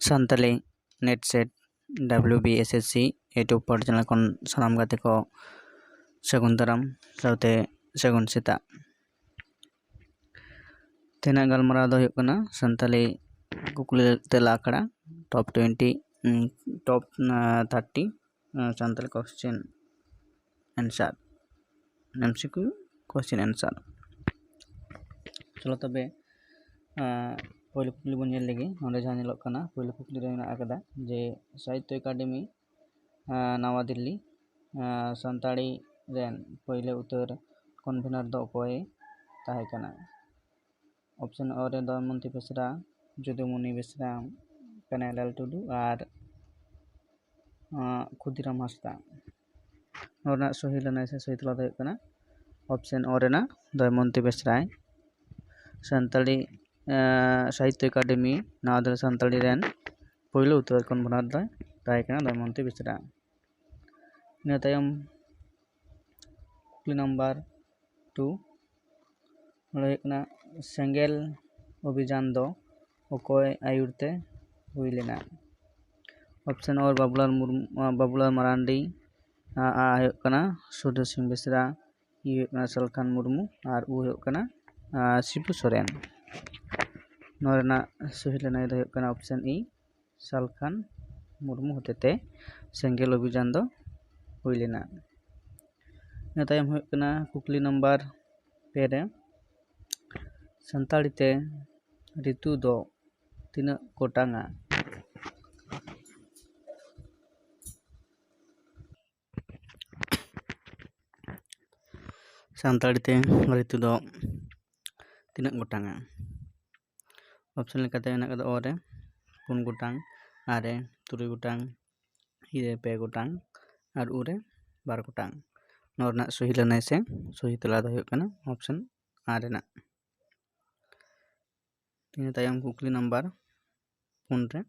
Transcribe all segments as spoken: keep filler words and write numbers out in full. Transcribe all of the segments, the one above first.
Santali NET SET WBSSC YouTube ᱯᱚᱨ channel ᱠᱷᱚᱱ ᱥᱟᱱᱟᱢ ᱜᱟᱛᱮ ᱠᱚ ᱥᱟᱹᱜᱩᱱ ᱫᱟᱨᱟᱢ ᱥᱟᱶᱛᱮ ᱥᱟᱹᱜᱩᱱ ᱥᱮᱛᱟᱜ᱾ ᱛᱮᱦᱮᱧᱟᱜ ᱜᱟᱞᱢᱟᱨᱟᱣ ᱫᱚ ᱦᱩᱭᱩᱜ ᱠᱟᱱᱟ ᱥᱟᱱᱛᱟᱞᱤ ᱠᱩᱠᱞᱤ ᱛᱮᱞᱟ ᱟᱠᱷᱲᱟ, top twenty, ᱩᱸ, top, ᱟᱸ, thirty, ᱟᱸ, Santali question answer, MCQ question answer᱾ ᱪᱚᱞᱚ ᱛᱚᱵᱮ, ᱟᱸ, ᱯᱳᱭᱞᱳ ᱠᱩᱠᱞᱤ ᱵᱚᱱ ᱧᱮᱞ ᱞᱮᱜᱮ᱾ ᱱᱚᱰᱮ ᱡᱟᱦᱟᱸ ᱧᱮᱞᱚᱜ ᱠᱟᱱᱟ, ᱯᱳᱭᱞᱳ ᱠᱩᱠᱞᱤ ᱨᱮ ᱢᱮᱱᱟᱜ ᱟᱠᱟᱫᱟ ᱡᱮ ᱥᱟᱦᱤᱛᱛᱚ ᱮᱠᱟᱰᱮᱢᱤ, ᱟᱸ, ᱱᱟᱣᱟ ᱫᱤᱞᱞᱤ, ᱟᱸ, ᱥᱟᱱᱛᱟᱲᱤ ᱨᱮᱱ ᱯᱳᱭᱞᱳ ᱩᱛᱟᱹᱨ convener ᱫᱚ ᱚᱠᱚᱭ ᱛᱟᱦᱮᱸ ᱠᱟᱱᱟ? Option ᱚ ᱨᱮ ᱫᱚᱢᱚᱭᱚᱱᱛᱤ ᱵᱮᱥᱨᱟ, ᱡᱚᱫᱩᱢᱚᱱᱤ ᱵᱮᱥᱨᱟ, ᱠᱟᱱᱟᱭᱞᱟᱞ ᱴᱩᱰᱩ ᱟᱨ, ᱟᱸ, ᱠᱷᱩᱫᱤᱨᱟᱢ ᱦᱟᱸᱥᱫᱟ᱾ ᱱᱚᱣᱟ ᱨᱮᱱᱟᱜ ᱥᱚᱦᱤ ᱞᱟᱹᱱᱟᱹᱭ ᱥᱮ ᱥᱚᱦᱤ ᱛᱮᱞᱟ ᱫᱚ ᱦᱩᱭᱩᱜ ᱠᱟᱱᱟ option ᱚ ᱨᱮᱱᱟᱜ ᱫᱚᱢᱚᱭᱚᱱᱛᱤ ᱵᱮᱥᱨᱟᱭ᱾ ᱥᱟᱱᱛᱟᱲᱤ, ᱟᱸ, ᱥᱟᱦᱤᱛᱛᱚ ᱮᱠᱟᱰᱮᱢᱤ ᱱᱟᱣᱟ ᱫᱤᱞᱞᱤ ᱥᱟᱱᱛᱟᱲᱤ ᱨᱮᱱ ᱯᱳᱭᱞᱳ ᱩᱛᱟᱹᱨ convener ᱫᱚᱭ ᱛᱟᱦᱮᱸ ᱠᱟᱱᱟ ᱫᱚᱢᱚᱭᱚᱱᱛᱤ ᱵᱮᱥᱨᱟ᱾ ᱤᱱᱟᱹ ᱛᱟᱭᱚᱢ ᱠᱩᱠᱞᱤ ᱱᱟᱢᱵᱟᱨ two, ᱱᱚᱰᱮ ᱦᱩᱭᱩᱜ ᱠᱟᱱᱟ ᱥᱮᱸᱜᱮᱞ ᱚᱵᱷᱤᱡᱟᱱ ᱫᱚ ᱚᱠᱚᱭ ᱟᱹᱭᱩᱨ ᱛᱮ ᱦᱩᱭ ᱞᱮᱱᱟ? Option ᱚ ᱵᱟᱵᱩᱞᱟᱞ ᱢᱩᱨᱢᱩ, ᱟᱸ, ᱵᱟᱵᱩᱞᱟᱞ ᱢᱟᱨᱟᱱᱰᱤ, ᱟᱸ, ᱟ ᱦᱩᱭᱩᱜ ᱠᱟᱱᱟ ᱥᱩᱨᱡᱚ ᱥᱤᱝ ᱵᱮᱥᱨᱟ, ᱤ ᱦᱩᱭᱩᱜ ᱠᱟᱱᱟ ᱥᱟᱞᱠᱷᱟᱱ ᱢᱩᱨᱢᱩ ᱟᱨ ᱩ ᱦᱩᱭᱩᱜ ᱠᱟᱱᱟ, ᱟᱸ, ᱥᱤᱵᱩ ᱥᱚᱨᱮᱱ᱾ ᱱᱚᱣᱟ ᱨᱮᱱᱟᱜ ᱥᱚᱦᱤ ᱞᱟᱹᱱᱟᱹᱭ ᱫᱚ ᱦᱩᱭᱩᱜ ᱠᱟᱱᱟ option E, ᱥᱟᱞᱠᱷᱟᱱ ᱢᱩᱨᱢᱩ ᱦᱚᱛᱮᱛᱮ ᱥᱮᱸᱜᱮᱞ ᱚᱵᱷᱤᱡᱟᱱ ᱫᱚ ᱦᱩᱭ ᱞᱮᱱᱟ᱾ ᱤᱱᱟᱹ ᱛᱟᱭᱚᱢ ᱦᱩᱭᱩᱜ ᱠᱟᱱᱟ ᱠᱩᱠᱞᱤ ᱱᱟᱢᱵᱟᱨ ᱯᱮ ᱨᱮ, ᱥᱟᱱᱛᱟᱲᱤ ᱛᱮ ᱨᱤᱛᱩ ᱫᱚ ᱛᱤᱱᱟᱹᱜ ᱜᱚᱴᱟᱝᱟ? ᱥᱟᱱᱛᱟᱲᱤ ᱛᱮ ᱨᱤᱛᱩ ᱫᱚ ᱛᱤᱱᱟᱹᱜ ᱜᱚᱴᱟᱝᱟ? Option ᱞᱮᱠᱟᱛᱮ ᱢᱮᱱᱟᱜ ᱠᱟᱫᱟ ᱚ ᱨᱮ ᱯᱩᱱ ᱜᱚᱴᱟᱝ, ᱟ ᱨᱮ ᱛᱩᱨᱩᱭ ᱜᱚᱴᱟᱝ, ᱤ ᱨᱮ ᱯᱮ ᱜᱚᱴᱟᱝ ᱟᱨ ᱩ ᱨᱮ ᱵᱟᱨ ᱜᱚᱴᱟᱝ᱾ ᱱᱚᱣᱟ ᱨᱮᱱᱟᱜ ᱥᱚᱦᱤ ᱞᱟᱹᱱᱟᱹᱭ ᱥᱮ ᱥᱚᱦᱤ ᱛᱮᱞᱟ ᱫᱚ ᱦᱩᱭᱩᱜ ᱠᱟᱱᱟ option ᱟ ᱨᱮᱱᱟᱜ᱾ ᱤᱱᱟᱹ ᱛᱟᱭᱚᱢ ᱠᱩᱠᱞᱤ ᱱᱟᱢᱵᱟᱨ ᱯᱩᱱ ᱨᱮ,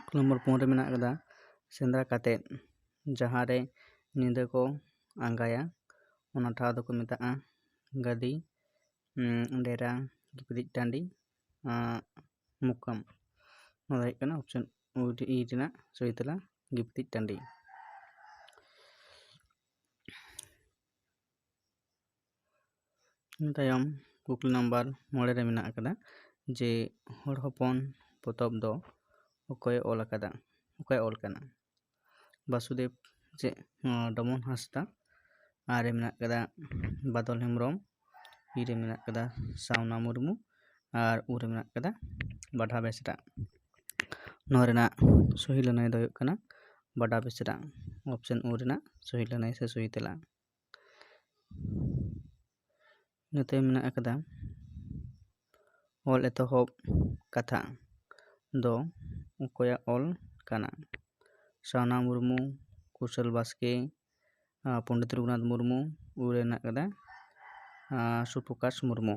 ᱠᱩᱠᱞᱤ ᱱᱚᱢᱵᱚᱨ ᱯᱩᱱ ᱨᱮ ᱢᱮᱱᱟᱜ ᱟᱠᱟᱫᱟ, ᱥᱮᱸᱫᱽᱨᱟ ᱠᱟᱛᱮᱫ ᱡᱟᱦᱟᱸ ᱨᱮ ᱧᱤᱫᱟᱹ ᱠᱚ ᱟᱸᱜᱟᱭᱟ, ᱚᱱᱟ ᱴᱷᱟᱶ ᱫᱚᱠᱚ ᱢᱮᱛᱟᱜᱼᱟ ᱜᱟᱹᱫᱤ, ᱩᱸ, ᱰᱮᱨᱟ, ᱜᱤᱯᱤᱫᱤᱡ ᱴᱟᱺᱰᱤ, ᱟᱸ, ᱢᱩᱠᱟᱹᱢ᱾ ᱱᱚᱣᱟ ᱫᱚ ᱦᱩᱭᱩᱜ ᱠᱟᱱᱟ option E ᱨᱮᱱᱟᱜ ᱥᱚᱦᱤ ᱛᱮᱞᱟ, ᱜᱤᱯᱤᱛᱤᱡ ᱴᱟᱺᱰᱤ᱾ ᱤᱱᱟᱹ ᱛᱟᱭᱚᱢ ᱠᱩᱠᱞᱤ ᱱᱟᱢᱵᱟᱨ ᱢᱚᱬᱮ ᱨᱮ ᱢᱮᱱᱟᱜ ᱟᱠᱟᱫᱟ ᱡᱮ ᱦᱚᱲ ᱦᱚᱯᱚᱱ ᱯᱚᱛᱚᱵ ᱫᱚ ᱚᱠᱚᱭᱮ ᱚᱞ ᱟᱠᱟᱫᱟ, ᱚᱠᱚᱭᱮ ᱚᱞ ᱠᱟᱱᱟ? ᱵᱟᱥᱩᱫᱮᱵ ᱪᱮᱫ, ᱰᱚᱢᱚᱱ ᱦᱟᱸᱥᱫᱟ᱾ ᱟᱨ ᱨᱮ ᱢᱮᱱᱟᱜ ᱟᱠᱟᱫᱟ ᱵᱟᱫᱚᱞ ᱦᱮᱢᱵᱨᱚᱢ, ᱤ ᱨᱮ ᱢᱮᱱᱟᱜ ᱟᱠᱟᱫᱟ ᱥᱟᱣᱱᱟ ᱢᱩᱨᱢᱩ, ᱟᱨ ᱩ ᱨᱮ ᱢᱮᱱᱟᱜ ᱟᱠᱟᱫᱟ ᱵᱟᱰᱷᱟ ᱵᱮᱥᱨᱟ᱾ ᱱᱚᱣᱟ ᱨᱮᱱᱟᱜ ᱥᱚᱦᱤ ᱞᱟᱹᱱᱟᱹᱭ ᱫᱚ ᱦᱩᱭᱩᱜ ᱠᱟᱱᱟ ᱵᱟᱰᱷᱟ ᱵᱮᱥᱨᱟ, option ᱩ ᱨᱮᱱᱟᱜ ᱥᱚᱦᱤ ᱞᱟᱹᱱᱟᱹᱭ ᱥᱮ ᱥᱚᱦᱤ ᱛᱮᱞᱟ᱾ ᱤᱱᱟᱹ ᱛᱟᱭᱚᱢ ᱢᱮᱱᱟᱜ ᱟᱠᱟᱫᱟ ᱚᱞ ᱮᱛᱚᱦᱚᱵ ᱠᱟᱛᱷᱟ ᱫᱚ ᱚᱠᱚᱭᱟᱜ ᱚᱞ ᱠᱟᱱᱟ? ᱥᱟᱣᱱᱟ ᱢᱩᱨᱢᱩ, ᱠᱩᱥᱚᱞ ᱵᱟᱥᱠᱮ, ᱟᱨ ᱯᱚᱱᱰᱤᱛ ᱨᱚᱜᱷᱩᱱᱟᱛᱷ ᱢᱩᱨᱢᱩ᱾ ᱩ ᱨᱮ ᱢᱮᱱᱟᱜ ᱟᱠᱟᱫᱟ ᱟᱨ ᱥᱩᱯᱨᱚᱠᱟᱥ ᱢᱩᱨᱢᱩ᱾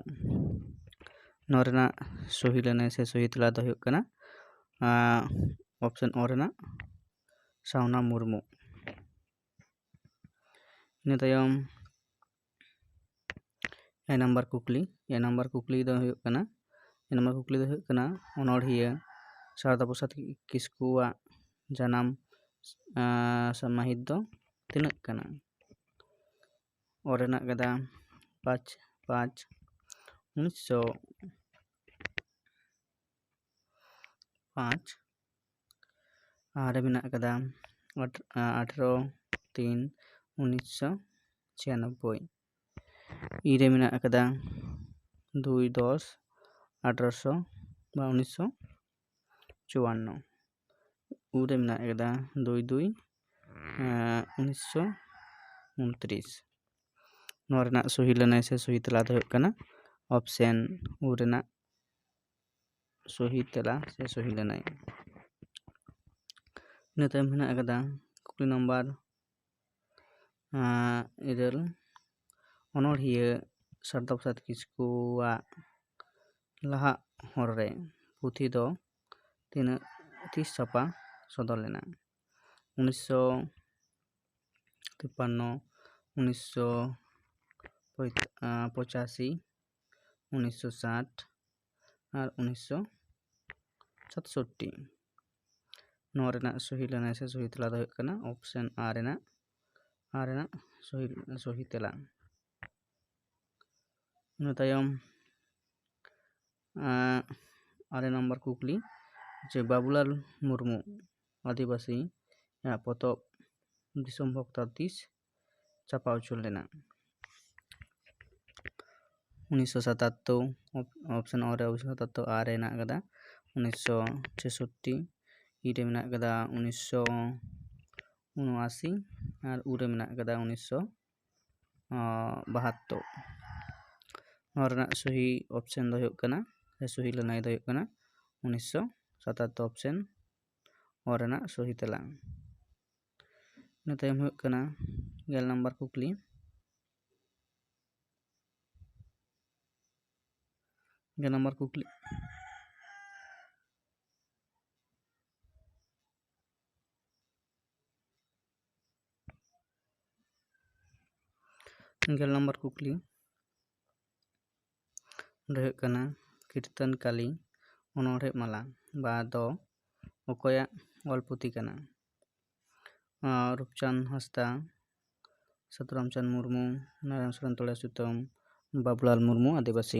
ᱱᱚᱣᱟ ᱨᱮᱱᱟᱜ ᱥᱚᱦᱤ ᱞᱟᱹᱱᱟᱹᱭ ᱥᱮ ᱥᱚᱦᱤ ᱛᱮᱞᱟ ᱫᱚ ᱦᱩᱭᱩᱜ ᱠᱟᱱᱟ option ᱚ ᱨᱮᱱᱟᱜ ᱥᱟᱣᱱᱟ ᱢᱩᱨᱢᱩ᱾ ᱤᱱᱟᱹ ᱛᱟᱭᱚᱢ ᱮ ᱱᱟᱢᱵᱟᱨ ᱠᱩᱠᱞᱤ᱾ ᱮ ᱱᱟᱢᱵᱟᱨ ᱠᱩᱠᱞᱤ ᱫᱚ ᱦᱩᱭᱩᱜ ᱠᱟᱱᱟ, ᱮ ᱱᱟᱢᱵᱟᱨ ᱠᱩᱠᱞᱤ ᱫᱚ ᱦᱩᱭᱩᱜ ᱠᱟᱱᱟ, ᱚᱱᱚᱬᱦᱤᱭᱟᱹ ᱥᱟᱨᱚᱫᱟ ᱯᱨᱚᱥᱟᱫᱽ ᱠᱤᱥᱠᱩᱣᱟᱜ ᱡᱟᱱᱟᱢ, ᱟᱸ, ᱥᱟ-, ᱢᱟᱹᱦᱤᱛ ᱫᱚ ᱛᱤᱱᱟᱹᱜ ᱠᱟᱱᱟ? ᱚ ᱨᱮᱱᱟᱜ ᱠᱟᱫᱟ ᱯᱟᱸᱪ ᱯᱟᱸᱪ ᱩᱱᱤᱥᱥᱚ ᱯᱟᱸᱪ᱾ ᱟᱨ ᱨᱮ ᱢᱮᱱᱟᱜ ᱟᱠᱟᱫᱟ ᱟᱴ-, ᱟᱴᱷᱨᱚ ᱛᱤᱱ ᱩᱱᱤᱥᱥᱚ ᱪᱷᱤᱭᱟᱱᱚᱵᱵᱳᱭ᱾ ᱤ ᱨᱮ ᱢᱮᱱᱟᱜ ᱟᱠᱟᱫᱟ ᱫᱩᱭ ᱫᱚᱥ ᱟᱴᱷᱨᱚᱥᱚ ᱵᱟ ᱩᱱᱤᱥᱥᱚ ᱪᱩᱣᱟᱱᱱᱚ᱾ ᱩ ᱨᱮ ᱢᱮᱱᱟᱜ ᱟᱠᱟᱫᱟ ᱫᱩᱭ ᱫᱩᱭ, ᱮᱸ, ᱩᱱᱤᱥᱥᱚ ᱩᱱᱛᱨᱤᱥ᱾ ᱱᱚᱣᱟ ᱨᱮᱱᱟᱜ ᱥᱚᱦᱤ ᱞᱟᱹᱱᱟᱹᱭ ᱥᱮ ᱥᱚᱦᱤ ᱛᱮᱞᱟ ᱫᱚ ᱦᱩᱭᱩᱜ ᱠᱟᱱᱟ option ᱩ ᱨᱮᱱᱟᱜ ᱥᱚᱦᱤ ᱛᱮᱞᱟ ᱥᱮ ᱥᱚᱦᱤ ᱞᱟᱹᱱᱟᱹᱭ᱾ ᱤᱱᱟᱹ ᱛᱟᱭᱚᱢ ᱦᱮᱱᱟᱜ ᱟᱠᱟᱫᱟ ᱠᱩᱠᱞᱤ ᱱᱟᱢᱵᱟᱨ, ᱟᱸ, ᱤᱨᱟᱹᱞ᱾ ᱚᱱᱚᱬᱦᱤᱭᱟᱹ ᱥᱟᱨᱚᱫᱟ ᱯᱨᱚᱥᱟᱫᱽ ᱠᱤᱥᱠᱩᱣᱟᱜ ᱞᱟᱦᱟᱜ ᱦᱚᱨ ᱨᱮ ᱯᱩᱛᱷᱤ ᱫᱚ ᱛᱤᱱᱟᱹᱜ, ᱛᱤᱥ ᱪᱷᱟᱯᱟ ᱥᱚᱫᱚᱨ ᱞᱮᱱᱟ? ᱩᱱᱤᱥᱥᱚ ᱛᱤᱯᱟᱱᱱᱚ, ᱩᱱᱤᱥᱥᱚ ᱯᱚᱸᱪᱟᱥᱤ, ᱩᱱᱤᱥᱥᱚ ᱥᱟᱴ ᱟᱨ ᱩᱱᱤᱥᱥᱚ ᱥᱟᱛᱥᱚᱴᱴᱤ᱾ ᱱᱚᱣᱟ ᱨᱮᱱᱟᱜ ᱥᱚᱦᱤ ᱞᱟᱹᱱᱟᱹᱭ ᱥᱮ ᱥᱚᱦᱤ ᱛᱮᱞᱟ ᱫᱚ ᱦᱩᱭᱩᱜ ᱠᱟᱱᱟ option A ᱨᱮᱱᱟᱜ, A ᱨᱮᱱᱟᱜ ᱥᱚᱦᱤ, ᱥᱚᱦᱤ ᱛᱮᱞᱟ᱾ ᱤᱱᱟᱹ ᱛᱟᱭᱚᱢ, ᱟᱸ, ᱟᱨᱮ ᱱᱟᱢᱵᱟᱨ ᱠᱩᱠᱞᱤ, ᱡᱮ ᱵᱟᱵᱩᱞᱟᱞ ᱢᱩᱨᱢᱩ ᱟᱹᱫᱤᱵᱟᱹᱥᱤ ᱟᱜ ᱯᱚᱛᱚᱵ ᱫᱤᱥᱚᱢ ᱵᱷᱚᱠᱛᱟ ᱛᱤᱥ ᱪᱷᱟᱯᱟ ᱩᱪᱷᱟᱹᱱ ᱞᱮᱱᱟ? ᱩᱱᱤᱥᱥᱚ ᱥᱟᱛᱟᱛᱛᱳᱨ, op-, option A ᱨᱮ ᱩᱱᱤᱥᱥᱚ ᱥᱟᱛᱟᱛᱛᱳᱨ, A ᱨᱮ ᱦᱮᱱᱟᱜ ᱟᱠᱟᱫᱟ ᱩᱱᱤᱥᱥᱚ ᱪᱷᱮᱥᱚᱴᱴᱤ, E ᱨᱮ ᱢᱮᱱᱟᱜ ᱟᱠᱟᱫᱟ ᱩᱱᱤᱥᱥᱚ ᱩᱱᱚᱟᱥᱤ ᱟᱨ U ᱨᱮ ᱢᱮᱱᱟᱜ ᱟᱠᱟᱫᱟ ᱩᱱᱤᱥᱥᱚ ᱵᱟᱦᱟᱛᱛᱳᱨ᱾ ᱱᱚᱣᱟ ᱨᱮᱱᱟᱜ ᱥᱚᱦᱤ option ᱫᱚ ᱦᱩᱭᱩᱜ ᱠᱟᱱᱟ, ᱥᱮ ᱥᱚᱦᱤ ᱞᱟᱹᱱᱟᱹᱭ ᱫᱚ ᱦᱩᱭᱩᱜ ᱠᱟᱱᱟ ᱩᱱᱤᱥᱥᱚ ᱥᱟᱛᱟᱛᱛᱳᱨ, option A ᱨᱮᱱᱟᱜ ᱥᱚᱦᱤ ᱛᱮᱞᱟ᱾ ᱤᱱᱟᱹ ᱛᱟᱭᱚᱢ ᱦᱩᱭᱩᱜ ᱠᱟᱱᱟ ᱜᱮᱞ ᱱᱟᱢᱵᱟᱨ ᱠᱩᱠᱞᱤ᱾ ᱜᱮᱞ ᱱᱟᱢᱵᱟᱨ ᱠᱩᱠᱞᱤ᱾ ᱜᱮᱞ ᱱᱟᱢᱵᱟᱨ ᱠᱩᱠᱞᱤ ᱫᱚ ᱦᱩᱭᱩᱜ ᱠᱟᱱᱟ, ᱠᱤᱨᱛᱚᱱ ᱠᱟᱞᱤ ᱚᱱᱚᱬᱦᱮ ᱢᱟᱞᱟ ᱵᱟ ᱫᱚ ᱚᱠᱚᱭᱟᱜ ᱚᱞ ᱯᱩᱛᱷᱤ ᱠᱟᱱᱟ? ᱟᱸ, ᱨᱩᱯᱪᱟᱸᱫᱽ ᱦᱟᱸᱥᱫᱟ, ᱥᱟᱹᱫᱷᱩ ᱨᱟᱢᱪᱟᱸᱫᱽ ᱢᱩᱨᱢᱩ, ᱱᱟᱨᱟᱭᱚᱱ ᱥᱚᱨᱮᱱ ᱛᱚᱲᱮ ᱥᱩᱛᱟᱹᱢ, ᱵᱟᱵᱩᱞᱟᱞ ᱢᱩᱨᱢᱩ ᱟᱹᱫᱤᱵᱟᱹᱥᱤ᱾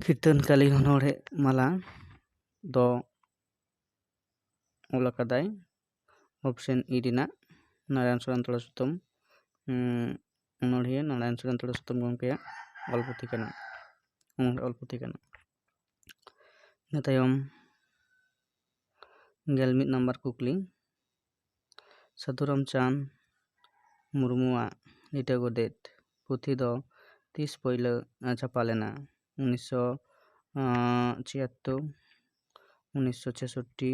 ᱠᱤᱨᱛᱚᱱ ᱠᱟᱞᱤ ᱚᱱᱚᱬᱦᱮ ᱢᱟᱞᱟ ᱫᱚ ᱚᱞ ᱟᱠᱟᱫᱟᱭ option E ᱨᱮᱱᱟᱜ ᱱᱟᱨᱟᱭᱚᱱ ᱥᱚᱨᱮᱱ ᱛᱚᱲᱮ ᱥᱩᱛᱟᱹᱢ, ᱩᱸ, ᱚᱱᱚᱬᱦᱤᱭᱟᱹ ᱱᱟᱨᱟᱭᱚᱱ ᱥᱚᱨᱮᱱ ᱛᱚᱲᱮ ᱥᱩᱛᱟᱹᱢ ᱜᱚᱢᱠᱮᱭᱟᱜ ᱚᱞ ᱯᱩᱛᱷᱤ ᱠᱟᱱᱟ, ᱚᱞ ᱯᱩᱛᱷᱤ ᱠᱟᱱᱟ᱾ ᱤᱱᱟᱹ ᱛᱟᱭᱚᱢ ᱜᱮᱞ ᱢᱤᱫ ᱱᱟᱢᱵᱟᱨ ᱠᱩᱠᱞᱤ, ᱥᱟᱹᱫᱷᱩ ᱨᱟᱢᱪᱟᱸᱫᱽ ᱢᱩᱨᱢᱩᱣᱟᱜ ᱞᱤᱴᱟᱹ ᱜᱚᱰᱮᱛ ᱯᱩᱛᱷᱤ ᱫᱚ ᱛᱤᱥ ᱯᱳᱭᱞᱳ, ᱟᱸ, ᱪᱷᱟᱯᱟ ᱞᱮᱱᱟ? ᱩᱱᱤᱥᱥᱚ ᱪᱷᱤᱭᱟᱛᱛᱳᱨ, ᱩᱱᱤᱥᱥᱚ ᱪᱷᱮᱥᱚᱴᱴᱤ,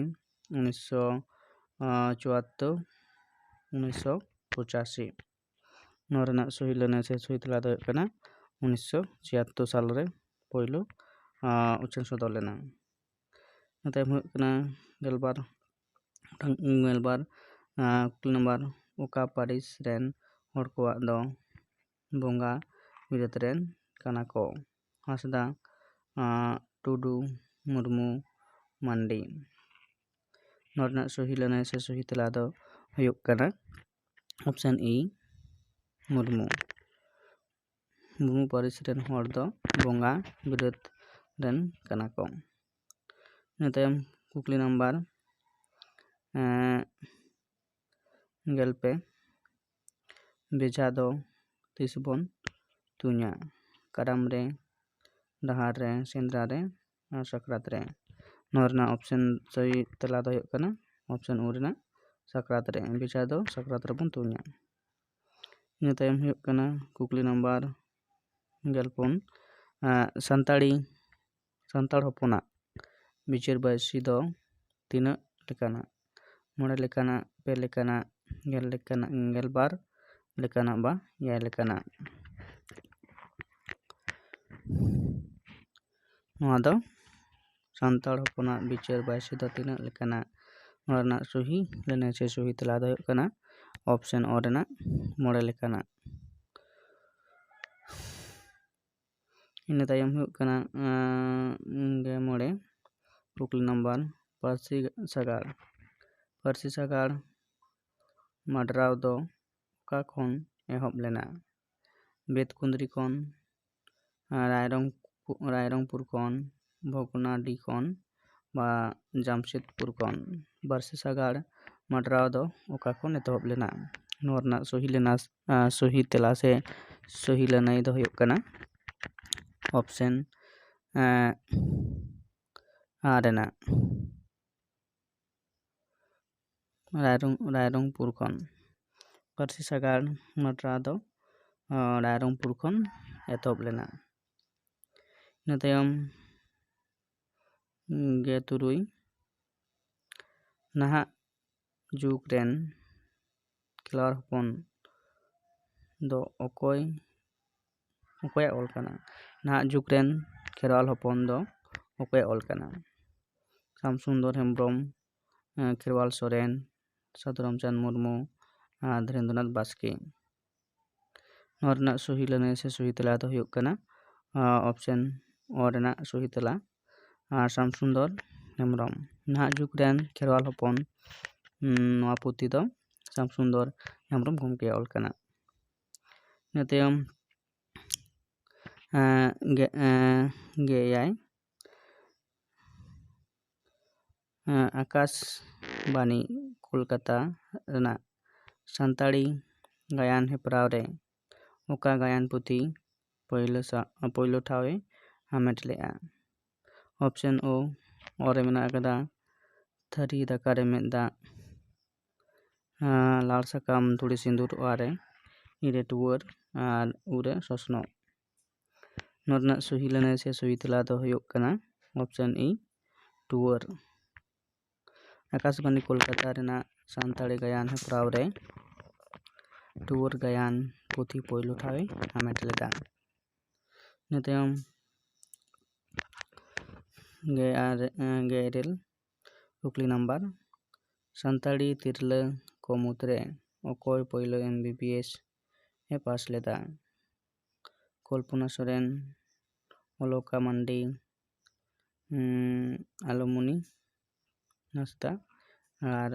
ᱩᱱᱤᱥᱥᱚ ᱪᱩᱣᱟᱛᱛᱳᱨ, ᱩᱱᱤᱥᱥᱚ ᱯᱚᱸᱪᱟᱥᱤ᱾ ᱱᱚᱣᱟ ᱨᱮᱱᱟᱜ ᱥᱚᱦᱤ ᱞᱟᱹᱱᱟᱹᱭ ᱥᱮ ᱥᱚᱦᱤ ᱛᱮᱞᱟ ᱫᱚ ᱦᱩᱭᱩᱜ ᱠᱟᱱᱟ ᱩᱱᱤᱥᱥᱚ ᱪᱷᱤᱭᱟᱛᱛᱳᱨ ᱥᱟᱞ ᱨᱮ ᱯᱳᱭᱞᱳ, ᱟᱸ, ᱩᱪᱷᱟᱹᱱ ᱥᱚᱫᱚᱨ ᱞᱮᱱᱟ᱾ ᱤᱱᱟᱹ ᱛᱟᱭᱚᱢ ᱦᱩᱭᱩᱜ ᱠᱟᱱᱟ ᱜᱮᱞᱵᱟᱨ, ᱜᱮᱞᱵᱟᱨ, ᱟᱸ, ᱠᱩᱠᱞᱤ ᱱᱟᱢᱵᱟᱨ, ᱚᱠᱟ ᱯᱟᱹᱨᱤᱥ ᱨᱮᱱ ᱦᱚᱲ ᱠᱚᱣᱟᱜ ᱫᱚ ᱵᱚᱸᱜᱟ ᱵᱤᱨᱟᱹᱫ ᱨᱮᱱ ᱠᱟᱱᱟ ᱠᱚ? ᱦᱟᱸᱥᱫᱟ, ᱟᱸ, ᱴᱩᱰᱩ, ᱢᱩᱨᱢᱩ, ᱢᱟᱱᱰᱤ᱾ ᱱᱚᱣᱟ ᱨᱮᱱᱟᱜ ᱥᱚᱦᱤ ᱞᱟᱹᱱᱟᱹᱭ ᱥᱮ ᱥᱚᱦᱤ ᱛᱮᱞᱟ ᱫᱚ ᱦᱩᱭᱩᱜ ᱠᱟᱱᱟ option E, ᱢᱩᱨᱢᱩ᱾ ᱢᱩᱨᱢᱩ ᱯᱟᱹᱨᱤᱥ ᱨᱮᱱ ᱦᱚᱲ ᱫᱚ ᱵᱚᱸᱜᱟ ᱵᱤᱨᱟᱹᱫ ᱨᱮᱱ ᱠᱟᱱᱟ ᱠᱚ᱾ ᱤᱱᱟᱹ ᱛᱟᱭᱚᱢ ᱠᱩᱠᱞᱤ ᱱᱟᱢᱵᱟᱨ, ᱮᱸ, ᱜᱮᱞ ᱯᱮ᱾ ᱵᱮᱡᱷᱟ ᱫᱚ ᱛᱤᱥ ᱵᱚᱱ ᱛᱩᱧᱟ? ᱠᱟᱨᱟᱢ ᱨᱮ, ᱰᱟᱦᱟᱨ ᱨᱮ, ᱥᱮᱸᱫᱽᱨᱟ ᱨᱮ, ᱟᱨ ᱥᱟᱠᱨᱟᱛ ᱨᱮ᱾ ᱱᱚᱣᱟ ᱨᱮᱱᱟᱜ option ᱥᱚᱦᱤ ᱛᱮᱞᱟ ᱫᱚ ᱦᱩᱭᱩᱜ ᱠᱟᱱᱟ option O ᱨᱮᱱᱟᱜ ᱥᱟᱠᱨᱟᱛ ᱨᱮ᱾ ᱵᱮᱡᱷᱟ ᱫᱚ ᱥᱟᱠᱨᱟᱛ ᱨᱮᱵᱚᱱ ᱛᱩᱧᱟ᱾ ᱤᱱᱟᱹ ᱛᱟᱭᱚᱢ ᱦᱩᱭᱩᱜ ᱠᱟᱱᱟ ᱠᱩᱠᱞᱤ ᱱᱟᱢᱵᱟᱨ ᱜᱮᱞ ᱯᱩᱱ᱾ ᱟᱸ, ᱥᱟᱱᱛᱟᱲᱤ, ᱥᱟᱱᱛᱟᱲ ᱦᱚᱯᱚᱱᱟᱜ ᱵᱤᱪᱟᱹᱨ ᱵᱟᱹᱭᱥᱤ ᱫᱚ ᱛᱤᱱᱟᱹᱜ ᱞᱮᱠᱟᱱᱟ? ᱢᱚᱬᱮ ᱞᱮᱠᱟᱱᱟ, ᱯᱮ ᱞᱮᱠᱟᱱᱟ, ᱜᱮᱞ ᱞᱮᱠᱟᱱᱟ, ᱜᱮᱞ ᱵᱟᱨ ᱞᱮᱠᱟᱱᱟ ᱵᱟ ᱮᱭᱟᱭ ᱞᱮᱠᱟᱱᱟ᱾ ᱱᱚᱣᱟ ᱫᱚ ᱥᱟᱱᱛᱟᱲ ᱦᱚᱯᱚᱱᱟᱜ ᱵᱤᱪᱟᱹᱨ ᱵᱟᱹᱭᱥᱤ ᱫᱚ ᱛᱤᱱᱟᱹᱜ ᱞᱮᱠᱟᱱᱟ? ᱱᱚᱣᱟ ᱨᱮᱱᱟᱜ ᱥᱚᱦᱤ ᱞᱟᱹᱱᱟᱹᱭ ᱥᱮ ᱥᱚᱦᱤ ᱛᱮᱞᱟ ᱫᱚ ᱦᱩᱭᱩᱜ ᱠᱟᱱᱟ option O ᱨᱮᱱᱟᱜ ᱢᱚᱬᱮ ᱞᱮᱠᱟᱱᱟᱜ᱾ ᱤᱱᱟᱹ ᱛᱟᱭᱚᱢ ᱦᱩᱭᱩᱜ ᱠᱟᱱᱟ, ᱟᱸ, ᱜᱮ ᱢᱚᱬᱮ, ᱠᱩᱠᱞᱤ ᱱᱟᱢᱵᱟᱨ ᱯᱟᱹᱨᱥᱤ ᱥᱟᱜᱟᱲ᱾ ᱯᱟᱹᱨᱥᱤ ᱥᱟᱜᱟᱲ ᱢᱟᱰᱨᱟᱣ ᱫᱚ ᱚᱠᱟ ᱠᱷᱚᱱ ᱮᱦᱚᱵ ᱞᱮᱱᱟ? ᱵᱮᱛᱠᱩᱸᱫᱽᱨᱤ ᱠᱷᱚᱱ, ᱟᱸ, ᱨᱟᱭᱨᱚᱝ-, ᱨᱟᱭᱨᱚᱝᱯᱩᱨ ᱠᱷᱚᱱ, ᱵᱷᱚᱜᱽᱱᱟᱰᱤ ᱠᱷᱚᱱ, ᱵᱟ ᱡᱟᱢᱥᱮᱫᱽᱯᱩᱨ ᱠᱷᱚᱱ? ᱯᱟᱹᱨᱥᱤ ᱥᱟᱜᱟᱲ ᱢᱟᱰᱨᱟᱣ ᱫᱚ ᱚᱠᱟ ᱠᱷᱚᱱ ᱮᱛᱚᱦᱚᱵ ᱞᱮᱱᱟ? ᱱᱚᱣᱟ ᱨᱮᱱᱟᱜ ᱥᱚᱦᱤ ᱞᱮᱱᱟ, ᱟᱸ, ᱥᱚᱦᱤ ᱛᱮᱞᱟ ᱥᱮ ᱥᱚᱦᱤ ᱞᱟᱹᱱᱟᱹᱭ ᱫᱚ ᱦᱩᱭᱩᱜ ᱠᱟᱱᱟ option, ᱮᱸ, A ᱨᱮᱱᱟᱜ ᱨᱟᱭᱨᱚᱝ-, ᱨᱟᱭᱨᱚᱝᱯᱩᱨ ᱠᱷᱚᱱ᱾ ᱯᱟᱹᱨᱥᱤ ᱥᱟᱜᱟᱲ ᱢᱟᱰᱨᱟᱣ ᱫᱚ, ᱟᱸ, ᱨᱟᱭᱨᱚᱝᱯᱩᱨ ᱠᱷᱚᱱ ᱮᱛᱚᱦᱚᱵ ᱞᱮᱱᱟ᱾ ᱤᱱᱟᱹ ᱛᱟᱭᱚᱢ, ᱩᱸ, ᱜᱮ ᱛᱩᱨᱩᱭ᱾ ᱱᱟᱦᱟᱜ ᱡᱩᱜᱽ ᱨᱮᱱ ᱠᱷᱮᱞᱣᱟᱲ ᱦᱚᱯᱚᱱ ᱫᱚ ᱚᱠᱚᱭ, ᱚᱠᱚᱭᱟᱜ ᱚᱞ ᱠᱟᱱᱟ? ᱱᱟᱦᱟᱜ ᱡᱩᱜᱽ ᱨᱮᱱ ᱠᱷᱮᱨᱣᱟᱞ ᱦᱚᱯᱚᱱ ᱫᱚ ᱚᱠᱚᱭᱟᱜ ᱚᱞ ᱠᱟᱱᱟ? ᱥᱟᱢᱥᱩᱱᱫᱚᱨ ᱦᱮᱢᱵᱨᱚᱢ, ᱮᱸ, ᱠᱷᱮᱨᱣᱟᱞ ᱥᱚᱨᱮᱱ, ᱥᱟᱹᱫᱷᱩ ᱨᱟᱢᱪᱟᱸᱫᱽ ᱢᱩᱨᱢᱩ, ᱟᱨ ᱫᱷᱤᱨᱮᱱᱫᱨᱚᱱᱟᱛᱷ ᱵᱟᱥᱠᱮ᱾ ᱱᱚᱣᱟ ᱨᱮᱱᱟᱜ ᱥᱚᱦᱤ ᱞᱟᱹᱱᱟᱹᱭ ᱥᱮ ᱥᱚᱦᱤ ᱛᱮᱞᱟ ᱫᱚ ᱦᱩᱭᱩᱜ ᱠᱟᱱᱟ, ᱟᱸ, option O ᱨᱮᱱᱟᱜ ᱥᱚᱦᱤ ᱛᱮᱞᱟ᱾ ᱟᱨ ᱥᱟᱢᱥᱩᱱᱫᱚᱨ ᱦᱮᱢᱵᱨᱚᱢ᱾ ᱱᱟᱦᱟᱜ ᱡᱩᱜᱽ ᱨᱮᱱ ᱠᱷᱮᱨᱣᱟᱞ ᱦᱚᱯᱚᱱ, ᱩᱸ, ᱱᱚᱣᱟ ᱯᱩᱛᱷᱤ ᱫᱚ ᱥᱟᱢᱥᱩᱱᱫᱚᱨ ᱦᱮᱢᱵᱨᱚᱢ ᱜᱚᱢᱠᱮᱭᱟᱜ ᱚᱞ ᱠᱟᱱᱟ᱾ ᱤᱱᱟᱹ ᱛᱟᱭᱚᱢ, ᱮᱸ, ᱜᱮ-, ᱮᱸ, ᱜᱮ ᱮᱭᱟᱭ, ᱮᱸ, ᱟᱠᱟᱥᱵᱟᱱᱤ ᱠᱳᱞᱠᱟᱛᱟ ᱨᱮᱱᱟᱜ ᱥᱟᱱᱛᱟᱲᱤ ᱜᱟᱭᱟᱱ ᱦᱮᱯᱨᱟᱣ ᱨᱮ ᱚᱠᱟ ᱜᱟᱭᱟᱱ ᱯᱩᱛᱷᱤ ᱯᱳᱭᱞᱳ ᱥᱟ-, ᱯᱳᱭᱞᱳ ᱴᱷᱟᱶ ᱮ ᱦᱟᱢᱮᱴ ᱞᱮᱫᱼᱟ? ᱚᱯᱥᱮᱱ ᱳ, ᱚ ᱨᱮ ᱢᱮᱱᱟᱜ ᱟᱠᱟᱫᱟ ᱛᱷᱟᱹᱨᱤ ᱫᱟᱠᱟ ᱨᱮ ᱢᱮᱫ ᱫᱟᱜ, ᱟᱸ, ᱞᱟᱲ ᱥᱟᱠᱟᱢ ᱛᱩᱲᱤ ᱥᱤᱸᱫᱩᱨ, ᱚ ᱨᱮ ᱤ ᱨᱮ ᱴᱩᱣᱟᱹᱨ ᱟᱨ ᱩ ᱨᱮ ᱥᱚᱥᱱᱚᱜ᱾ ᱱᱚᱣᱟ ᱨᱮᱱᱟᱜ ᱥᱚᱦᱤ ᱞᱟᱹᱱᱟᱹᱭ ᱥᱮ ᱥᱚᱦᱤ ᱛᱮᱞᱟ ᱫᱚ ᱦᱩᱭᱩᱜ ᱠᱟᱱᱟ ᱚᱯᱥᱮᱱ ᱤ, ᱴᱩᱣᱟᱹᱨ᱾ ᱟᱠᱟᱥᱵᱟᱱᱤ ᱠᱳᱞᱠᱟᱛᱟ ᱨᱮᱱᱟᱜ ᱥᱟᱱᱛᱟᱲᱤ ᱜᱟᱭᱟᱱ ᱦᱮᱯᱨᱟᱣ ᱨᱮ ᱴᱩᱣᱟᱹᱨ ᱜᱟᱭᱟᱱ ᱯᱩᱛᱷᱤ ᱯᱳᱭᱞᱳ ᱴᱷᱟᱶ ᱮ ᱦᱟᱢᱮᱴ ᱞᱮᱫᱟ᱾ ᱤᱱᱟᱹ ᱛᱟᱭᱚᱢ ᱜᱮ ᱟᱨ, ᱜᱮ ᱤᱨᱟᱹᱞ ᱠᱩᱠᱞᱤ ᱱᱟᱢᱵᱟᱨ, ᱥᱟᱱᱛᱟᱲᱤ ᱛᱤᱨᱞᱟᱹ ᱠᱚ ᱢᱩᱫᱽᱨᱮ ᱚᱠᱚᱭ ᱯᱳᱭᱞᱳ M B B S A ᱯᱟᱥ ᱞᱮᱫᱟ? ᱠᱚᱞᱯᱚᱱᱟ ᱥᱚᱨᱮᱱ, ᱚᱞᱚᱠᱟ ᱢᱟᱱᱰᱤ, ᱩᱸ, ᱟᱞᱚᱢᱚᱱᱤ ᱦᱟᱸᱥᱫᱟ ᱟᱨ